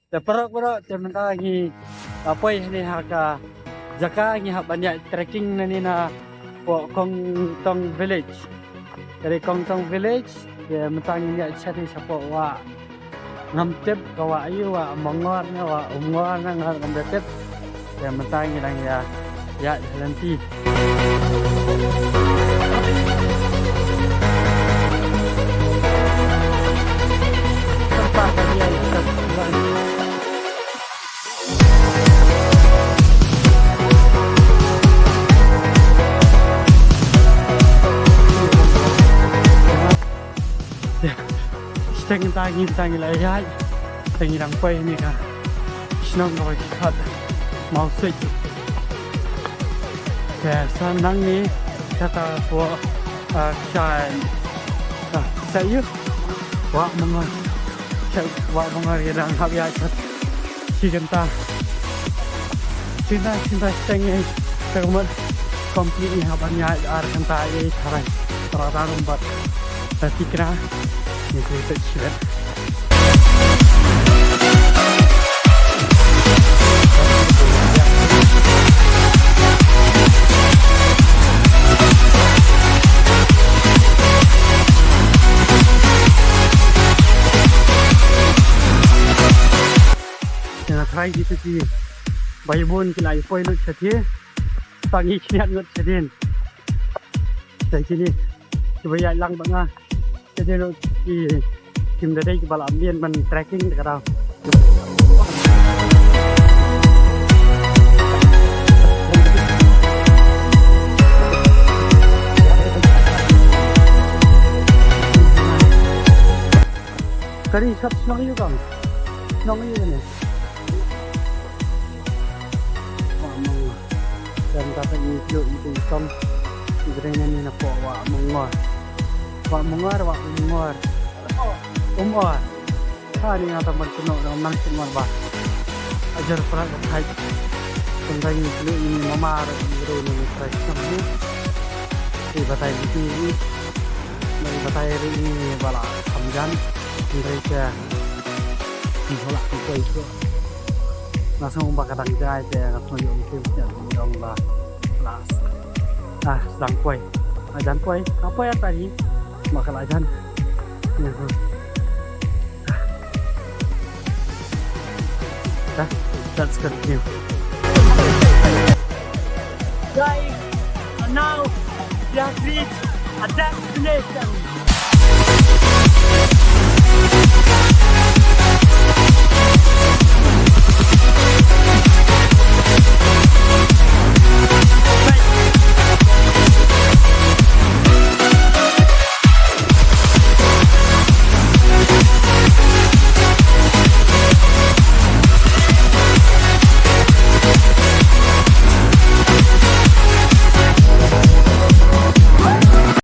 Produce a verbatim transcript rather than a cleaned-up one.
Te paralok, paralok, te mynta ngi la poi hangne ha ka jaka ngi hap ban ïaid trekking nangne na poh Kongtong Village. Te dei Kongtong Village, te mynta ngi ïaid shathie shapoh Wah, ngam tip ka Wah aïu, Wah Mongor ne Wah Umngor ne, ngam, ngam da tip. Te mynta ngi dang ïa ïaid lynti. Shiteng, mynta ngi, mynta ngi la ïaid. Te ngi dang poi hangne ka shnong kaba ki khot Mawsik. Te sa nangne kata poh, ah, kshaid, ah, kshaid ïa Wah Mongor. Kshaid Wah Mongor, ngi dang hap ïaid shi kynta. Shi kynta, shi kynta shiteng ei. Te ka mut complete ngi hap ban ïaid ar kynta ei tharai. Tara tara rumbot. Te tikna ngi sa ïa peit shibit. Te nga tharai kito kiba ïa bun ki la ïa poi lut shathie. Tang ngi khyndiat ngut shadien. Te kine kiba ïaid lang bad nga, te dei ruh ki, kim da dei kiba la mih ban trekking te ka daw. Ka dei sap shnong ïa u kam. Shnong ïa u ne. Wah Mongor. Te mynta ngi ïoh ïa i tong. Ngi dang nangne na poh Wah Mongor. Wah Mongor, Wah Umngor. Umor. Ha, ni nga tang ban kynnoh, dang nang kynnoh ba. Ajar pra ka thait. Tang dang ïoh ïa i mama, ïa i re ni, ni pra ka ni. Te batai ïa i. Nang batai ruh ïa i ba la kham jan. Hynrei te ngi hap lah poi shuh. Nga sngew ba ka dang jngai te nga sngew ïoh ïa ki ïa ki ong ba la s-, ah, sdang poi. Ka jan poi, ka poi ata hi. Ma ka la jan. Ïa, huh. Dah, let's continue. Guys, and now we have reached a destination.